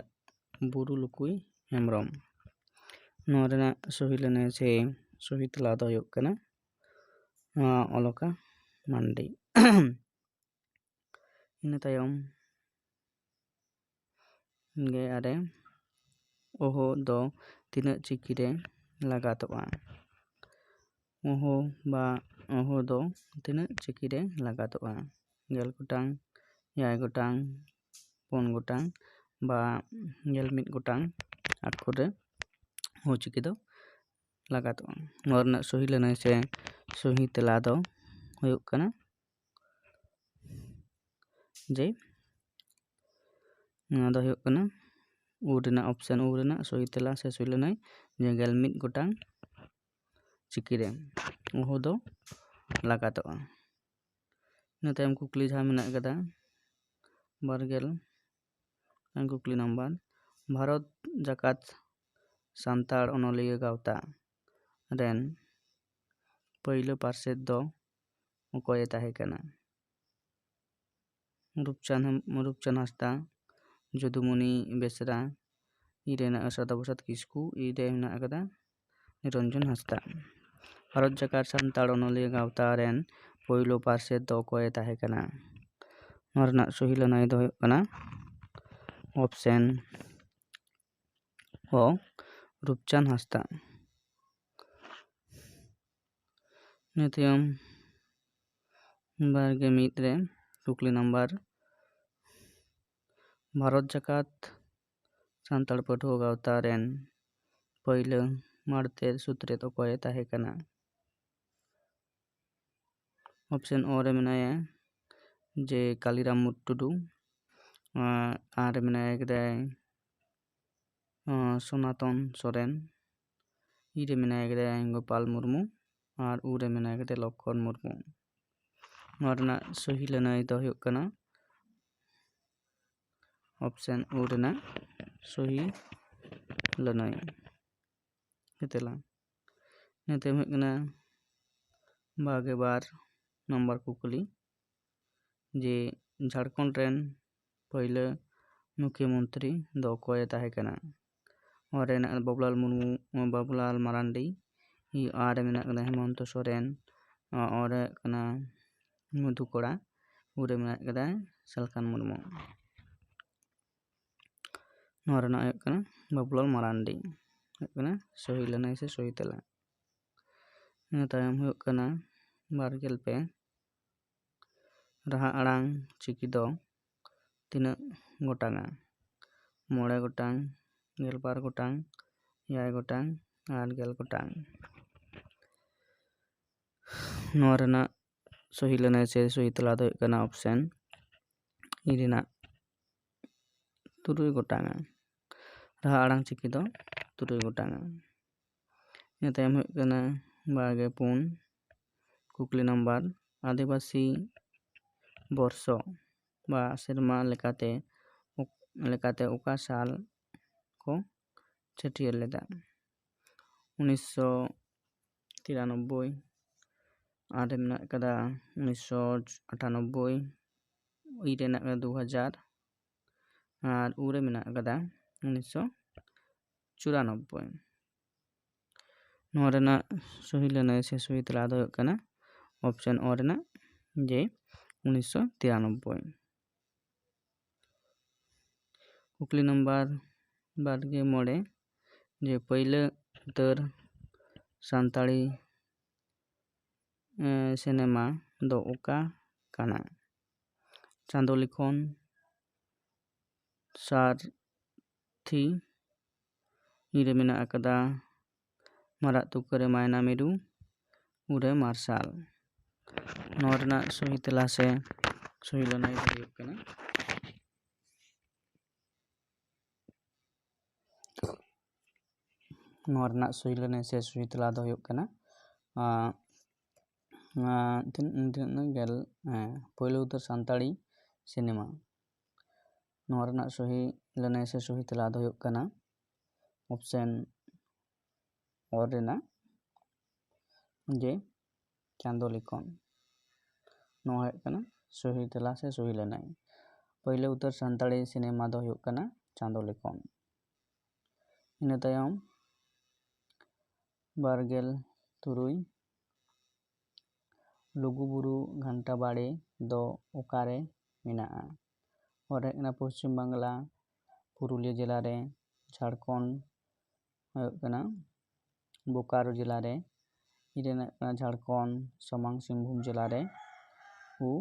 ᱵᱩᱨᱩ ᱞᱩᱠᱩᱭ ᱦᱮᱢᱵᱨᱚᱢ᱾ ᱱᱚᱣᱟ ᱨᱮᱱᱟᱜ ᱥᱚᱦᱤ ᱞᱟᱹᱱᱟᱹᱭ ᱥᱮ ᱥᱚᱦᱤ ᱛᱮᱞᱟ ᱫᱚ ᱦᱩᱭᱩᱜ ᱠᱟᱱᱟ, ᱟᱸ, ᱚᱞᱚᱠᱟ ᱢᱟᱱᱰᱤ᱾ ᱤᱱᱟᱹ ᱛᱟᱭᱚᱢ ᱜᱮ ᱟᱨᱮ, ᱚᱦᱚ ᱫᱚ ᱛᱤᱱᱟᱹᱜ ᱪᱤᱠᱤ ᱨᱮ ᱞᱟᱜᱟᱛᱚᱜᱼᱟ? ᱚᱦᱚ ᱵᱟ ᱚᱦᱚ ᱫᱚ ᱛᱤᱱᱟᱹᱜ ᱪᱤᱠᱤ ᱨᱮ ᱞᱟᱜᱟᱛᱚᱜᱼᱟ? ᱜᱮᱞ ᱜᱚᱴᱟᱝ, ᱮᱭᱟᱭ ᱜᱚᱴᱟᱝ, ᱯᱩᱱ ᱜᱚᱴᱟᱝ ᱵᱟ ᱜᱮᱞ ᱢᱤᱫ ᱜᱚᱴᱟᱝ ᱟᱠᱷᱚᱨ ᱨᱮ ᱚᱦᱚ ᱪᱤᱠᱤ ᱫᱚ ᱞᱟᱜᱟᱛᱚᱜᱼᱟ᱾ ᱱᱚᱣᱟ ᱨᱮᱱᱟᱜ ᱥᱚᱦᱤ ᱞᱟᱹᱱᱟᱹᱭ ᱥᱮ ᱥᱚᱦᱤ ᱛᱮᱞᱟ ᱫᱚ ᱦᱩᱭᱩᱜ ᱠᱟᱱᱟ ᱡᱮ ᱱᱚᱣᱟ ᱫᱚ ᱦᱩᱭᱩᱜ ᱠᱟᱱᱟ ᱩ ᱨᱮᱱᱟᱜ ᱚᱯᱥᱮᱱ, ᱩ ᱨᱮᱱᱟᱜ ᱥᱚᱦᱤ ᱛᱮᱞᱟ ᱥᱮ ᱥᱚᱦᱤ ᱞᱟᱹᱱᱟᱹᱭ ᱡᱮ ᱜᱮᱞ ᱢᱤᱫ ᱜᱚᱴᱟᱝ ᱪᱤᱠᱤ ᱨᱮ ᱚᱦᱚ ᱫᱚ ᱞᱟᱜᱟᱛᱚᱜᱼᱟ᱾ ᱤᱱᱟᱹ ᱛᱟᱭᱚᱢ ᱠᱩᱠᱞᱤ ᱡᱟᱦᱟᱸ ᱢᱮᱱᱟᱜ ᱟᱠᱟᱫᱟ ᱵᱟᱨ ᱜᱮᱞ ᱠᱩᱠᱞᱤ ᱱᱟᱢᱵᱟᱨ, ᱵᱷᱟᱨᱚᱛ ᱡᱟᱠᱟᱛ ᱥᱟᱱᱛᱟᱲ ᱚᱱᱚᱞᱤᱭᱟᱹ ᱜᱟᱶᱛᱟ ᱨᱮᱱ ᱯᱳᱭᱞᱳ ᱯᱟᱨᱥᱮᱛ ᱫᱚ ᱚᱠᱚᱭᱮ ᱛᱟᱦᱮᱸ ᱠᱟᱱᱟ? ᱨᱩᱯᱪᱟᱸᱫᱽ ᱦᱮᱢ-, ᱨᱩᱯᱪᱟᱸᱫᱽ ᱦᱟᱸᱥᱫᱟ, ᱡᱚᱫᱩᱢᱚᱱᱤ ᱵᱮᱥᱨᱟ, ᱤ ᱨᱮ ᱦᱮᱱᱟᱜ ᱥᱟᱨᱚᱫᱟ ᱯᱨᱚᱥᱟᱫᱽ ᱠᱤᱥᱠᱩ, ᱤ ᱨᱮ ᱦᱮᱱᱟᱜ ᱟᱠᱟᱫᱟ ᱱᱤᱨᱚᱧᱡᱚᱱ ᱦᱟᱸᱥᱫᱟ᱾ ᱵᱷᱟᱨᱚᱛ ᱡᱟᱠᱟᱛ ᱥᱟᱱᱛᱟᱲ ᱚᱱᱚᱞᱤᱭᱟᱹ ᱜᱟᱶᱛᱟ ᱨᱮᱱ ᱯᱳᱭᱞᱳ ᱯᱟᱨᱥᱮᱛ ᱫᱚ ᱚᱠᱚᱭᱮ ᱛᱟᱦᱮᱸ ᱠᱟᱱᱟ? ᱱᱚᱣᱟ ᱨᱮᱱᱟᱜ ᱥᱚᱦᱤ ᱞᱟᱹᱱᱟᱹᱭ ᱫᱚ ᱦᱩᱭᱩᱜ ᱠᱟᱱᱟ option ᱚ, ᱨᱩᱯᱪᱟᱸᱫᱽ ᱦᱟᱸᱥᱫᱟ᱾ ᱤᱱᱟᱹ ᱛᱟᱭᱚᱢ ᱵᱟᱨ ᱜᱮ ᱢᱤᱫ ᱨᱮ ᱠᱩᱠᱞᱤ ᱱᱟᱢᱵᱟᱨ, ᱵᱷᱟᱨᱚᱛ ᱡᱟᱠᱟᱛ ᱥᱟᱱᱛᱟᱲ ᱯᱟᱹᱴᱷᱩᱣᱟᱹ ᱜᱟᱶᱛᱟ ᱨᱮᱱ ᱯᱟᱹᱭᱞᱟᱹ ᱢᱟᱲᱛᱮ ᱥᱩᱛᱨᱮᱛ ᱚᱠᱚᱭᱮ ᱛᱟᱦᱮᱸ ᱠᱟᱱᱟ? option ᱚ ᱨᱮ ᱢᱮᱱᱟᱭᱟ ᱡᱮ ᱠᱟᱞᱤᱨᱟᱢ ᱴᱩᱰᱩ, ᱟᱨ ᱨᱮ ᱢᱮᱱᱟᱭ ᱠᱮᱫᱟᱭ ᱥᱚᱱᱟᱛᱚᱱ ᱥᱚᱨᱮᱱ, ᱤ ᱨᱮ ᱢᱮᱱᱟᱭ ᱠᱮᱫᱟᱭ ᱜᱳᱯᱟᱞ ᱢᱩᱨᱢᱩ, ᱟᱨ ᱩ ᱨᱮ ᱢᱮᱱᱟᱭ ᱠᱮᱫᱟᱭ ᱞᱚᱠᱠᱷᱚᱱ ᱢᱩᱨᱢᱩ᱾ ᱱᱚᱣᱟ ᱨᱮᱱᱟᱜ ᱥᱚᱦᱤ ᱞᱟᱹᱱᱟᱹᱭ ᱫᱚ ᱦᱩᱭᱩᱜ ᱠᱟᱱᱟ option ᱩ ᱨᱮᱱᱟᱜ ᱥᱚᱦᱤ ᱞᱟᱹᱱᱟᱹᱭ᱾ ᱛᱮᱞᱟ᱾ ᱤᱱᱟᱹ ᱛᱟᱭᱚᱢ ᱦᱩᱭᱩᱜ ᱠᱟᱱᱟ ᱵᱟᱨ ᱜᱮᱞ ᱵᱟᱨ ᱱᱚᱢᱵᱚᱨ ᱠᱩᱠᱞᱤ, ᱡᱮ ᱡᱷᱟᱲᱠᱷᱚᱸᱰ ᱨᱮᱱ ᱯᱳᱭᱞᱳ ᱢᱩᱠᱷᱭᱚᱢᱚᱱᱛᱨᱤ ᱫᱚ ᱚᱠᱚᱭᱮ ᱛᱟᱦᱮᱸ ᱠᱟᱱᱟ? ᱚ ᱨᱮ ᱢᱮᱱᱟᱜ ᱠᱟᱫᱟ ᱵᱟᱵᱩᱞᱟᱞ ᱢᱩᱨᱢᱩ, ᱵᱟᱵᱩᱞᱟᱞ ᱢᱟᱨᱟᱱᱰᱤ, ᱤ ᱟᱨ ᱨᱮ ᱢᱮᱱᱟᱜ ᱠᱟᱫᱟ ᱦᱮᱢᱚᱱᱛᱚ ᱥᱚᱨᱮᱱ, ᱚ ᱨᱮ ᱦᱩᱭᱩᱜ ᱠᱟᱱᱟ ᱢᱚᱫᱷᱩ ᱠᱚᱲᱟ, ᱩ ᱨᱮ ᱢᱮᱱᱟᱜ ᱠᱟᱫᱟ ᱥᱟᱞᱠᱷᱟᱱ ᱢᱩᱨᱢᱩ᱾ ᱱᱚᱣᱟ ᱨᱮᱱᱟᱜ ᱦᱩᱭᱩᱜ ᱠᱟᱱᱟ ᱵᱟᱵᱩᱞᱟᱞ ᱢᱟᱨᱟᱱᱰᱤ ᱦᱩᱭᱩᱜ ᱠᱟᱱᱟ ᱥᱚᱦᱤ ᱞᱟᱹᱱᱟᱹᱭ ᱥᱮ ᱥᱚᱦᱤ ᱛᱮᱞᱟ᱾ ᱤᱱᱟᱹ ᱛᱟᱭᱚᱢ ᱦᱩᱭᱩᱜ ᱠᱟᱱᱟ ᱵᱟᱨ ᱜᱮᱞ ᱯᱮ, ᱨᱟᱦᱟ ᱟᱲᱟᱝ ᱪᱤᱠᱤ ᱫᱚ ᱛᱤᱱᱟᱹᱜ ᱜᱚᱴᱟᱝᱟ? ᱢᱚᱬᱮ ᱜᱚᱴᱟᱝ, ᱜᱮᱞᱵᱟᱨ ᱜᱚᱴᱟᱝ, ᱮᱭᱟᱭ ᱜᱚᱴᱟᱝ ᱟᱨ ᱜᱮᱞ ᱜᱚᱴᱟᱝ᱾ ᱱᱚᱣᱟ ᱨᱮᱱᱟᱜ ᱥᱚᱦᱤ ᱞᱟᱹᱱᱟᱹᱭ ᱥᱮ ᱥᱚᱦᱤ ᱛᱮᱞᱟ ᱫᱚ ᱦᱩᱭᱩᱜ ᱠᱟᱱᱟ option ᱤ ᱨᱮᱱᱟᱜ ᱛᱩᱨᱩᱭ ᱜᱚᱴᱟᱝᱟ᱾ ᱨᱟᱦᱟ ᱟᱲᱟᱝ ᱪᱤᱠᱤ ᱫᱚ ᱛᱩᱨᱩᱭ ᱜᱚᱴᱟᱝᱟ᱾ ᱤᱱᱟᱹ ᱛᱟᱭᱚᱢ ᱦᱩᱭᱩᱜ ᱠᱟᱱᱟ ᱵᱟᱨ ᱜᱮᱞ ᱯᱩᱱ ᱠᱩᱠᱞᱤ ᱱᱟᱢᱵᱟᱨ, ᱟᱹᱫᱤᱵᱟᱹᱥᱤ ᱵᱚᱨᱥᱚ ᱵᱟ ᱥᱮᱨᱢᱟ ᱞᱮᱠᱟᱛᱮ, ᱞᱮᱠᱟᱛᱮ ᱚᱠᱟ ᱥᱟᱞ ᱠᱚ ᱪᱷᱟᱹᱴᱭᱟᱹᱨ ᱞᱮᱫᱟ? ᱩᱱᱤᱥᱥᱚ ᱛᱤᱨᱟᱱᱚᱵᱵᱳᱭ, ᱟᱨ ᱨᱮ ᱢᱮᱱᱟᱜ ᱠᱟᱫᱟ ᱩᱱᱤᱥᱥᱚ ᱟᱴᱷᱟᱱᱚᱵᱵᱳᱭ, ᱤ ᱨᱮ ᱢᱮᱱᱟᱜ ᱟᱠᱟᱫᱟ ᱫᱩ ᱦᱟᱡᱟᱨ, ᱟᱨ ᱩ ᱨᱮ ᱢᱮᱱᱟᱜ ᱟᱠᱟᱫᱟ ᱩᱱᱤᱥᱥᱚ ᱪᱩᱨᱟᱱᱚᱵᱵᱳᱭ᱾ ᱱᱚᱣᱟ ᱨᱮᱱᱟᱜ ᱥᱚᱦᱤ ᱞᱟᱹᱱᱟᱹᱭ ᱥᱮ ᱥᱚᱦᱤ ᱛᱮᱞᱟ ᱫᱚ ᱦᱩᱭᱩᱜ ᱠᱟᱱᱟ option ᱚ ᱨᱮᱱᱟᱜ, ᱡᱮ ᱩᱱᱤᱥᱥᱚ ᱛᱤᱨᱟᱱᱚᱵᱵᱳᱭ᱾ ᱠᱩᱠᱞᱤ ᱱᱟᱢᱵᱟᱨ ᱵᱟᱨ ᱜᱮᱞ ᱢᱚᱬᱮ, ᱡᱮ ᱯᱟᱹᱭᱞᱟᱹ ᱩᱛᱟᱹᱨ ᱥᱟᱱᱛᱟᱲᱤ, ᱮᱸ, ᱥᱤᱱᱮᱢᱟ ᱫᱚ ᱚᱠᱟ ᱠᱟᱱᱟ? ᱪᱟᱸᱫᱳ ᱞᱤᱠᱷᱚᱱ, ᱥᱟᱨᱛᱷᱤ, ᱤ ᱨᱮ ᱢᱮᱱᱟᱜ ᱟᱠᱟᱫᱟ ᱢᱟᱨᱟᱜ ᱛᱩᱠᱟᱹ ᱨᱮ ᱢᱟᱭᱱᱟ ᱢᱤᱨᱩ, ᱩ ᱨᱮ ᱢᱟᱨᱥᱟᱞ᱾ ᱱᱚᱣᱟ ᱨᱮᱱᱟᱜ ᱥᱚᱦᱤ ᱛᱮᱞᱟ ᱥᱮ ᱥᱚᱦᱤ ᱞᱟᱹᱱᱟᱹᱭ ᱫᱚ ᱦᱩᱭᱩᱜ ᱠᱟᱱᱟ, ᱱᱚᱣᱟ ᱨᱮᱱᱟᱜ ᱥᱚᱦᱤ ᱞᱟᱹᱱᱟᱹᱭ ᱥᱮ ᱥᱚᱦᱤ ᱛᱮᱞᱟ ᱫᱚ ᱦᱩᱭᱩᱜ ᱠᱟᱱᱟ, ᱟᱸ, ᱟᱸ, ᱛᱤᱱᱟᱹᱜ, ᱛᱤᱱᱟᱹᱜ ᱜᱮᱞ, ᱦᱮᱸ, ᱯᱳᱭᱞᱳ ᱩᱛᱟᱹᱨ ᱥᱟᱱᱛᱟᱲᱤ ᱥᱤᱱᱮᱢᱟ᱾ ᱱᱚᱣᱟ ᱨᱮᱱᱟᱜ ᱥᱚᱦᱤ ᱞᱟᱹᱱᱟᱹᱭ ᱥᱮ ᱥᱚᱦᱤ ᱛᱮᱞᱟ ᱫᱚ ᱦᱩᱭᱩᱜ ᱠᱟᱱᱟ option ᱚ ᱨᱮᱱᱟᱜ, ᱡᱮ ᱪᱟᱸᱫᱳ ᱞᱤᱠᱷᱚᱱ᱾ ᱱᱚᱣᱟ ᱦᱩᱭᱩᱜ ᱠᱟᱱᱟ ᱥᱚᱦᱤ ᱛᱮᱞᱟ ᱥᱮ ᱥᱚᱦᱤ ᱞᱟᱹᱱᱟᱹᱭ᱾ ᱯᱳᱭᱞᱳ ᱩᱛᱟᱹᱨ ᱥᱟᱱᱛᱟᱲᱤ ᱥᱤᱱᱮᱢᱟ ᱫᱚ ᱦᱩᱭᱩᱜ ᱠᱟᱱᱟ ᱪᱟᱸᱫᱳ ᱞᱤᱠᱷᱚᱱ᱾ ᱤᱱᱟᱹ ᱛᱟᱭᱚᱢ ᱵᱟᱨ ᱜᱮᱞ ᱛᱩᱨᱩᱭ, ᱞᱩᱜᱩᱵᱩᱨᱩ ᱜᱷᱟᱱᱴᱟ ᱵᱟᱲᱮ ᱫᱚ ᱚᱠᱟᱨᱮ ᱢᱮᱱᱟᱜᱼᱟ? ᱚᱨ ᱦᱮᱡ ᱠᱟᱱᱟ ᱯᱚᱥᱪᱤᱢ ᱵᱟᱝᱞᱟ, ᱯᱩᱨᱩᱞᱤᱭᱟᱹ ᱡᱮᱞᱟ ᱨᱮ, ᱡᱷᱟᱲᱠᱷᱚᱸᱰ ᱦᱩᱭᱩᱜ ᱠᱟᱱᱟ ᱵᱳᱠᱟᱨᱳ ᱡᱮᱞᱟ ᱨᱮ, ᱤᱨᱟᱹ ᱨᱮᱱᱟᱜ ᱠᱟᱱᱟ ᱡᱷᱟᱲᱠᱷᱚᱸᱰ ᱥᱟᱢᱟᱝ ᱥᱤᱝᱵᱷᱩᱢ ᱡᱮᱞᱟ ᱨᱮ, ᱩ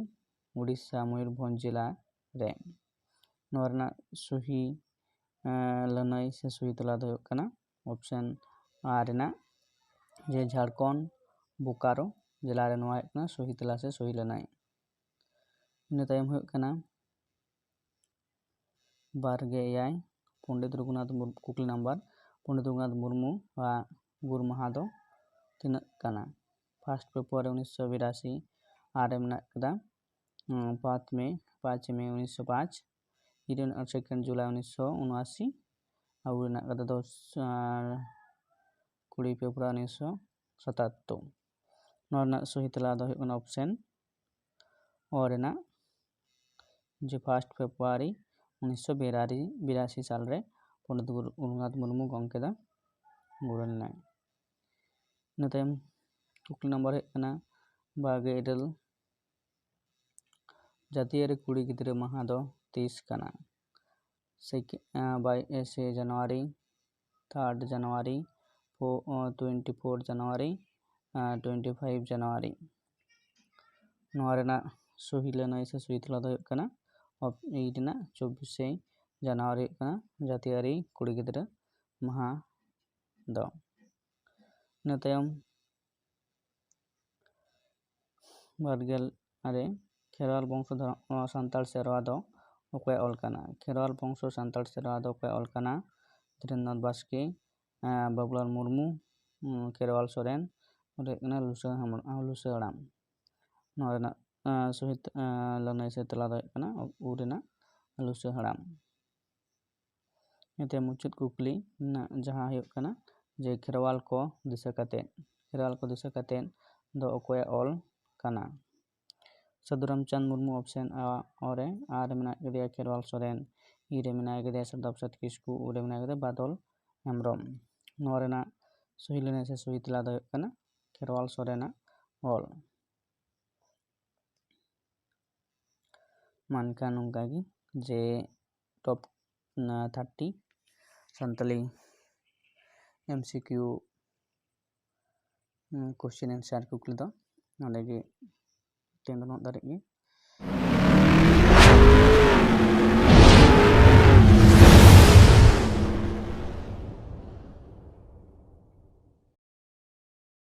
ᱩᱲᱤᱥᱥᱟ ᱢᱚᱭᱩᱨᱵᱷᱚᱸᱡᱽ ᱡᱮᱞᱟ ᱨᱮ᱾ ᱱᱚᱣᱟ ᱨᱮᱱᱟᱜ ᱥᱚᱦᱤ, ᱮᱸ, ᱞᱟᱹᱱᱟᱹᱭ ᱥᱮ ᱥᱚᱦᱤ ᱛᱮᱞᱟ ᱫᱚ ᱦᱩᱭᱩᱜ ᱠᱟᱱᱟ option ᱟᱨ ᱨᱮᱱᱟᱜ, ᱡᱮ ᱡᱷᱟᱲᱠᱷᱚᱸᱰ ᱵᱳᱠᱟᱨᱳ ᱡᱮᱞᱟ ᱨᱮ᱾ ᱱᱚᱣᱟ ᱦᱩᱭᱩᱜ ᱠᱟᱱᱟ ᱥᱚᱦᱤ ᱛᱮᱞᱟ ᱥᱮ ᱥᱚᱦᱤ ᱞᱟᱹᱱᱟᱹᱭ᱾ ᱤᱱᱟᱹ ᱛᱟᱭᱚᱢ ᱦᱩᱭᱩᱜ ᱠᱟᱱᱟ ᱵᱟᱨ ᱜᱮᱞ ᱮᱭᱟᱭ, ᱯᱚᱱᱰᱤᱛ ᱨᱚᱜᱷᱩᱱᱟᱛᱷ ᱢᱩᱨᱢᱩ, ᱠᱩᱠᱞᱤ ᱱᱟᱢᱵᱟᱨ, ᱯᱚᱱᱰᱤᱛ ᱨᱚᱜᱷᱩᱱᱟᱛᱷ ᱢᱩᱨᱢᱩ ᱟᱜ ᱜᱩᱨ ᱢᱟᱦᱟ ᱫᱚ ᱛᱤᱱᱟᱹᱜ ᱠᱟᱱᱟ? ᱯᱷᱟᱥᱴ ᱯᱷᱮᱵᱽᱨᱩᱣᱟᱨᱤ ᱩᱱᱤᱥᱥᱚ ᱵᱤᱨᱟᱥᱤ, ᱟᱨ ᱨᱮ ᱢᱮᱱᱟᱜ ᱠᱟᱫᱟ, ᱩᱸ, ᱯᱟᱸᱪ ᱢᱮ, ᱯᱟᱸᱪ ᱢᱮ ᱩᱱᱤᱥᱥᱚ ᱯᱟᱸᱪ, ᱤᱨᱟᱹᱞ ᱟᱨ ᱥᱮᱠᱮᱱᱰ ᱡᱩᱞᱟᱭ ᱩᱱᱤᱥᱥᱚ ᱩᱱᱚᱟᱥᱤ, ᱟᱨ ᱩ ᱨᱮᱱᱟᱜ ᱠᱟᱛᱷᱟ ᱫᱚ, ᱟᱨ ᱠᱩᱲᱤ ᱯᱷᱮᱵᱽᱨᱩᱣᱟᱨᱤ ᱩᱱᱤᱥᱥᱚ ᱥᱟᱛᱟᱛᱛᱳᱨ᱾ ᱱᱚᱣᱟ ᱨᱮᱱᱟᱜ ᱥᱚᱦᱤ ᱛᱮᱞᱟ ᱫᱚ ᱦᱩᱭᱩᱜ ᱠᱟᱱᱟ option ᱚ ᱨᱮᱱᱟᱜ ᱡᱮ ᱯᱷᱟᱨᱥᱴ ᱯᱷᱮᱵᱽᱨᱩᱣᱟᱨᱤ ᱩᱱᱤᱥᱥᱚ ᱵᱤᱨᱟᱥᱤ ᱥᱟᱞᱨᱮ ᱯᱚᱱᱰᱤᱛ ᱜᱩᱨᱩ ᱨᱚᱜᱷᱩᱱᱟᱛᱷ ᱢᱩᱨᱢᱩ ᱜᱚᱢᱠᱮ ᱫᱚ ᱜᱩᱨ ᱞᱮᱱᱟᱭ᱾ ᱤᱱᱟᱹ ᱛᱟᱭᱚᱢ ᱠᱩᱠᱞᱤ ᱱᱚᱢᱵᱚᱨ ᱦᱩᱭᱩᱜ ᱠᱟᱱᱟ ᱵᱟᱨ ᱜᱮᱞ ᱤᱨᱟᱹᱞ, ᱡᱟᱹᱛᱤᱭᱟᱹᱨᱤ ᱠᱩᱲᱤ ᱜᱤᱫᱽᱨᱟᱹ ᱢᱟᱦᱟ ᱫᱚ ᱛᱤᱥ ᱠᱟᱱᱟ? ᱥᱮᱠ-, ᱟᱸ, ᱵᱟᱭᱤᱥᱮ ᱡᱟᱱᱩᱣᱟᱨᱤ, ᱛᱷᱟᱨᱰ ᱡᱟᱱᱩᱣᱟᱨᱤ, ᱯᱷᱳ-, ᱟᱸ, ᱴᱩᱭᱮᱱᱴᱤ ᱯᱷᱳᱨ ᱡᱟᱱᱩᱣᱟᱨᱤ, ᱟᱸ, ᱴᱩᱭᱮᱱᱴᱤ ᱯᱷᱟᱭᱤᱵᱷ ᱡᱟᱱᱩᱣᱟᱨᱤ᱾ ᱱᱚᱣᱟ ᱨᱮᱱᱟᱜ ᱥᱚᱦᱤ ᱞᱟᱹᱱᱟᱹᱭ ᱥᱮ ᱥᱚᱦᱤ ᱛᱮᱞᱟ ᱫᱚ ᱦᱩᱭᱩᱜ ᱠᱟᱱᱟ ᱚᱯ-, ᱤ ᱨᱮᱱᱟᱜ ᱪᱚᱵᱵᱤᱥᱮ ᱡᱟᱱᱩᱣᱟᱨᱤ ᱦᱩᱭᱩᱜ ᱠᱟᱱᱟ ᱡᱟᱹᱛᱤᱭᱟᱹᱨᱤ ᱠᱩᱲᱤ ᱜᱤᱫᱽᱨᱟᱹ ᱢᱟᱦᱟ ᱫᱚ᱾ ᱤᱱᱟᱹ ᱛᱟᱭᱚᱢ ᱵᱟᱨ ᱜᱮᱞ ᱟᱨᱮ, ᱠᱷᱮᱨᱣᱟᱞ ᱵᱚᱝᱥᱚ ᱫᱷᱚᱨᱚᱢ, ᱱᱚᱣᱟ ᱥᱟᱱᱛᱟᱲ ᱥᱮᱨᱣᱟ ᱫᱚ ᱚᱠᱚᱭᱟᱜ ᱚᱞ ᱠᱟᱱᱟ? ᱠᱷᱮᱨᱣᱟᱞ ᱵᱚᱝᱥᱚ ᱥᱟᱱᱛᱟᱲ ᱥᱮᱨᱣᱟ ᱫᱚ ᱚᱠᱚᱭᱟᱜ ᱚᱞ ᱠᱟᱱᱟ? ᱫᱷᱤᱨᱮᱱᱫᱨᱚᱱᱟᱛᱷ ᱵᱟᱥᱠᱮ, ᱟᱸ, ᱵᱟᱵᱩᱞᱟᱞ ᱢᱩᱨᱢᱩ, ᱩᱸ, ᱠᱷᱮᱨᱣᱟᱞ ᱥᱚᱨᱮᱱ, ᱚᱸᱰᱮ ᱦᱩᱭᱩᱜ ᱠᱟᱱᱟ ᱞᱩᱥᱟᱹ ᱦᱮᱢᱵᱨᱚᱢ, ᱟᱸ, ᱞᱩᱥᱟᱹ ᱦᱟᱲᱟᱢ᱾ ᱱᱚᱣᱟ ᱨᱮᱱᱟᱜ, ᱟᱸ, ᱥᱚᱦᱤᱛ, ᱟᱸ, ᱞᱟᱹᱱᱟᱹᱭ ᱥᱮ ᱛᱮᱞᱟ ᱫᱚ ᱦᱩᱭᱩᱜ ᱠᱟᱱᱟ ᱩ ᱨᱮᱱᱟᱜ ᱞᱩᱥᱟᱹ ᱦᱟᱲᱟᱢ᱾ ᱮᱱᱛᱮ ᱢᱩᱪᱟᱹᱫ ᱠᱩᱠᱞᱤ ᱨᱮᱱᱟᱜ ᱡᱟᱦᱟᱸ ᱦᱩᱭᱩᱜ ᱠᱟᱱᱟ ᱡᱮ ᱠᱷᱮᱨᱣᱟᱞ ᱠᱚ ᱫᱤᱥᱟᱹ ᱠᱟᱛᱮᱫ, ᱠᱷᱮᱨᱣᱟᱞ ᱠᱚ ᱫᱤᱥᱟᱹ ᱠᱟᱛᱮᱫ ᱫᱚ ᱚᱠᱚᱭᱟᱜ ᱚᱞ ᱠᱟᱱᱟ? ᱥᱟᱹᱫᱷᱩ ᱨᱟᱢᱪᱟᱸᱫᱽ ᱢᱩᱨᱢᱩ ᱚᱯᱥᱮᱱ ᱟ, ᱚ ᱨᱮ, ᱟᱨ ᱨᱮ ᱢᱮᱱᱟᱜ ᱠᱟᱫᱮᱭᱟ ᱠᱷᱮᱨᱣᱟᱞ ᱥᱚᱨᱮᱱ, ᱤ ᱨᱮ ᱢᱮᱱᱟᱭ ᱠᱟᱫᱮᱭᱟ ᱥᱟᱨᱫᱟ ᱯᱨᱚᱥᱟᱫᱽ ᱠᱤᱥᱠᱩ, ᱩ ᱨᱮ ᱢᱮᱱᱟᱭ ᱠᱟᱫᱮᱭᱟ ᱵᱟᱫᱚᱞ ᱦᱮᱢᱵᱨᱚᱢ᱾ ᱱᱚᱣᱟ ᱨᱮᱱᱟᱜ ᱥᱚᱦᱤ ᱞᱟᱹᱱᱟᱹᱭ ᱥᱮ ᱥᱚᱦᱤ ᱛᱮᱞᱟ ᱫᱚ ᱦᱩᱭᱩᱜ ᱠᱟᱱᱟ ᱠᱷᱮᱨᱣᱟᱞ ᱥᱚᱨᱮᱱᱟᱜ ᱚᱞ᱾ ᱢᱟ ᱮᱱᱠᱷᱟᱱ ᱱᱚᱝᱠᱟ ᱜᱮ ᱡᱮ ᱴᱚᱯ ᱛᱷᱟᱨᱴᱤ ᱥᱟᱱᱛᱟᱞᱤ ᱮᱢ ᱥᱤ ᱠᱤᱭᱩ ᱠᱚᱥᱪᱮᱱ ᱮᱱᱥᱟᱨ ᱠᱩᱠᱞᱤ ᱫᱚ ᱱᱚᱰᱮ ᱜᱮ ᱛᱮᱦᱮᱧ ᱫᱚ ᱱᱩᱱᱟᱹᱜ ᱫᱷᱟᱹᱨᱤᱡ ᱜᱮ᱾